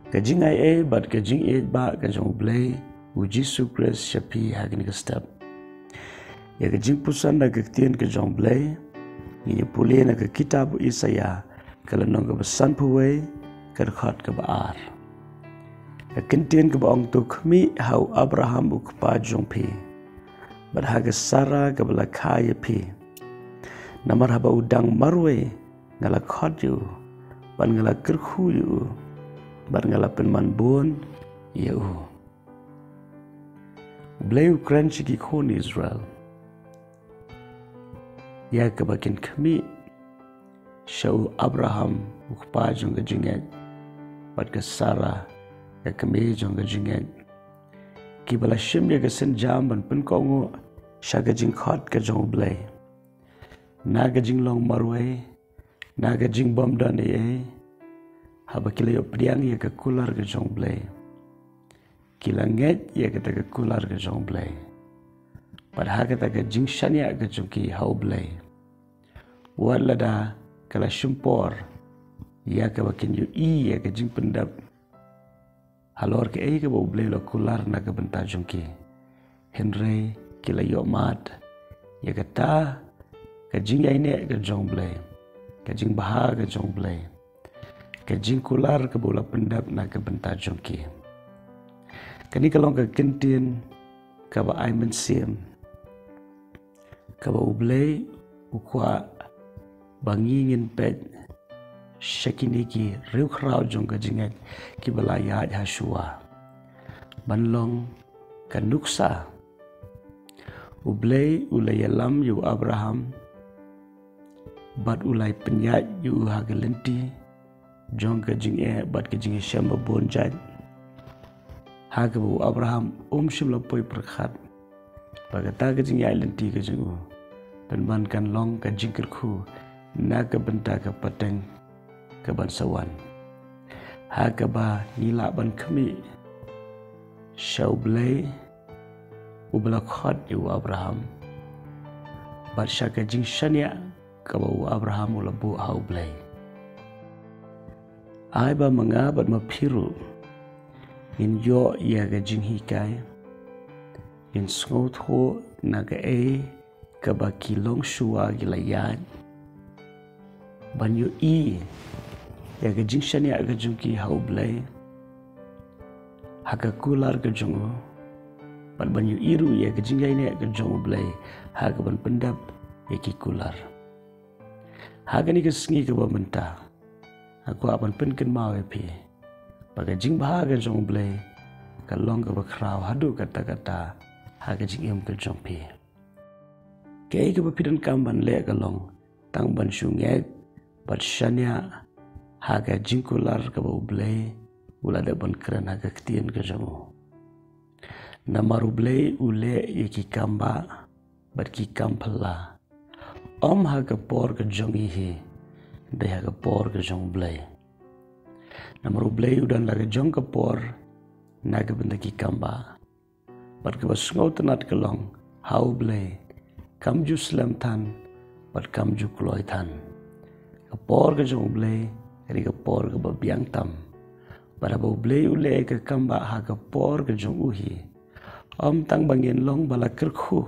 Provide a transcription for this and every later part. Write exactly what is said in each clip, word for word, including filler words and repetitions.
Ka jingai ei bad ka jingïeit ba ka jong U Blei, U Jisu Khrist sha phi ha kane ka step. Ïa ka jingpuson da ka ktien ka jong U Blei, ngi ïa pule na ka kitab u Isaïah, ka lynnong kaba sanphew wei, ka dkhot kaba ar. Ka ktien kaba ong to khmih ha u Abraham u kpa jong phi. Bad ha ka Sara kaba la kha ïa phi. Namar haba u dang marwei, nga la khot ïa u, bad nga la kyrkhu ïa u, bad nga la pynman bun ïa u. U Blei u kren sha ki khun Israel. Ïa kaba kin khmih, sha u Abraham, u kpa jong ka jingngeit, bad ka Sara, ka kmie jong ka jingngeit. Kiba la shim ïa ka sienjam ban pynkohnguh, sha ka jingkhot ka jong U Blei. Na ka jinglong marwei, na ka jingbymdon ei ei, haba ki la ïoh pdiang ïa ka kular ka jong U Blei. Ki la ngeit ïa kata ka kular ka jong U Blei. Bad ha kata ka jingshaniah ka jong ki ha U Blei. Wat lada ka la shim por, ïa kaba kin ïohi ïa ka jingpyndep. Halor kaei kaba U Blei u la kular na ka bynta jong ki. Hynrei ki la ïohmad. Ïa kata, ka jingïaineh ka jong U Blei. Ka jingbha ka jong U Blei. Ka jingkular kaba u la pyndep na ka bynta jong ki. Kane ka long ka ktien, kaba ai mynsiem. Kaba U Blei, u kwah, ba ngi ngin peit, sha kine ki riewkhraw jong ka jingngeit, kiba la ïaid ha shuwa. Ban long ka nuksa. U Blei, u la ïalam ïa u Abraham, bad u la pynïaid ïa u ha ka lynti, jong ka jingeh bad ka jingïashem babun jait. Ha kaba u Abraham um shym la poi pyrkhat. Ba kata ka jingïaid lynti ka jong u. Pynban kan long ka jingkyrkhu. Na ka bynta ka pateng kaban sa wan. Ha kaba ngi lah ban khmih. Sha U Blei. Uba la khot ïa u Abraham. Bad sha ka jingshaniah kaba u Abraham u la buh ha U Blei. Ai ba ma nga bad ma phi ruh. Ngin ïoh ïa ka jinghikai. Ngin sngewthuh na kaei kaba ki longshuwa ki la ïaid. Ban ïohi ïa ka jingshaniah ka jong ki ha U Blei. Ha ka kular ka jong u. Bad ban ïohi ruh ïa ka jingïaineh ka jong U Blei. Ha kaban pyndep ïa ki kular. Ha kane ka sngi kaba mynta. Nga kwah ban pynkynmaw ïa phi. Ba ka jingbha ka jong U Blei. Ka long kaba khraw haduh katta katta. Ha ka jingim ka jong phi. Kaei kaba phi donkam ban leh ka long. Tang ban shu ngeit. Bad shaniah. Ha ka jingkular kaba U Blei. U la dep ban kren ha ka ktien ka jong u. Namar U Blei u leh ïa ki kam bah. Bad ki kam phylla. Ym ha ka por ka jong ngi hi. Dei ha ka por ka jong U Blei. Namar U Blei u don la ka jong ka por. Na ka bynta ki kam bah. Bad kaba sngewtynnat ka long. Ha U Blei. Kam ju slem than. Bad kam ju kloi than. Ka por ka jong U Blei. Ka dei ka por kaba biang tam. Bad haba U Blei u leh ka kam bah ha ka por ka jong u hi. Ym tang ba ngin long ba la kyrkhu.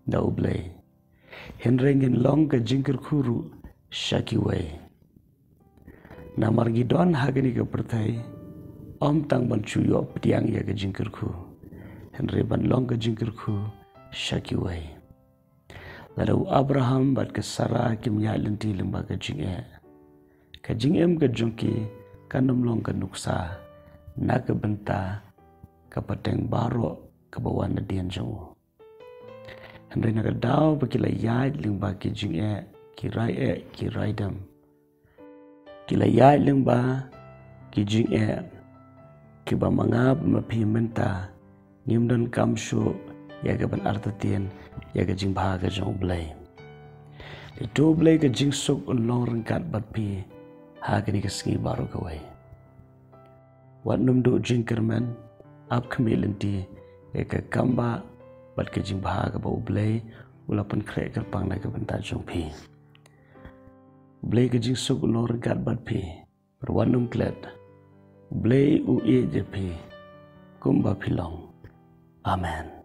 Da U Blei. Hynrei ngin long ka jingkyrkhu ruh sha kiwei. Namar ngi don ha kane ka pyrthei, ym tang ban shu ïoh pdiang ïa ka jingkyrkhu. Hynrei ban long ka jingkyrkhu sha kiwei. Lada u Abraham bad ka Sara kim ïaid lynti lyngba ka jingeh. Ka jingim ka jong ki kan ym long ka nuksa. Na ka bynta ka pateng baroh kaba wan nadien jong u. Hynrei na ka daw ba ki la ïaid lyngba ki jingeh, ki rai eh, ki rai dem. Ki la ïaid lyngba ki jingeh, kiba ma nga bad ma phi mynta, ngim donkam shuh, ïa kaban artatien, ïa ka jingbha ka jong U Blei. Te to U Blei ka jingsuk un long ryngkat bad phi, ha kane ka sngi baroh kawei. Wat nym duh jingkyrmen, ap khmih lynti, ïa ka kam bah, bad ka jingbha kaba U Blei, u la pynkhreh kyrpang na ka bynta jong phi. U Blei ka jingsuk u long ryngkat bad phi, bad wat nym klet. Blei u ïeit ïa phi kumba phi long. Amen.